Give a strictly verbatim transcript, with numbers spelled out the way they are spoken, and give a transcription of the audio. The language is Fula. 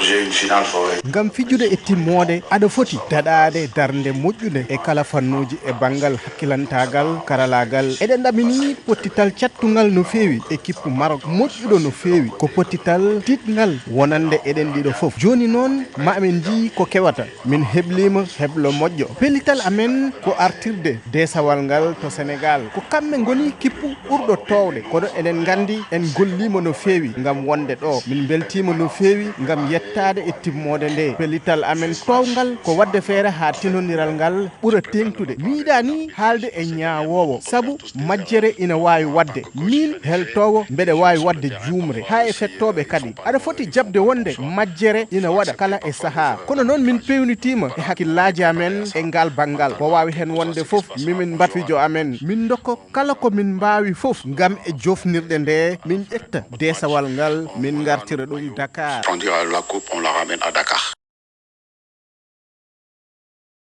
J'ai une finale forever. Ngam fijude e timmoode, aɗa foti daɗaade darnde moƴƴunde e kala fannuuji e banngal hakkilantaagal, karalaagal. Eɗen ɗamini pottital cattungal no feewi e kippu Maroc, moƴƴuɗo no feewi. Ko pottital tiiɗngal wonande eɗen ɗiɗo fof. Jooni noon, ma amen njii ko kewata. Min heblima heblo moƴƴo. Pellital amen ko artirde deesawal ngal to Senegal. Ko kamɓe ngoni kippu ɓurɗo toowde. Kono eɗen nganndi en golliima no feewi ngam wonde ɗo. Min mbeltiima no feewi ngam yettaade e timmoode nde. Pellital amen toowngal ko waɗde feere haa tinondiral ngal ɓura teeŋtude. Mi yiɗaa ni haalde e ñaawoowo, sabu majjere ina waawi waɗde. Miin heltoowo mbeɗa waawi waɗde juumre, haa e fettooɓe kadi. Aɗa foti jaɓde wonde majjere ina waɗa kala e sahaa. Kono noon min peewnitiima e hakkillaaji amen e ngal banngal. Ko waawi heen wonde fof, mimin mbaɗ fijo amen. Min ndokko kala ko min mbaawi fof ngam e jofnirɗe nde min ƴetta deesawal ngal, min ngartira ɗum Dakar. On dira la coupe, on la ramène à Dakar.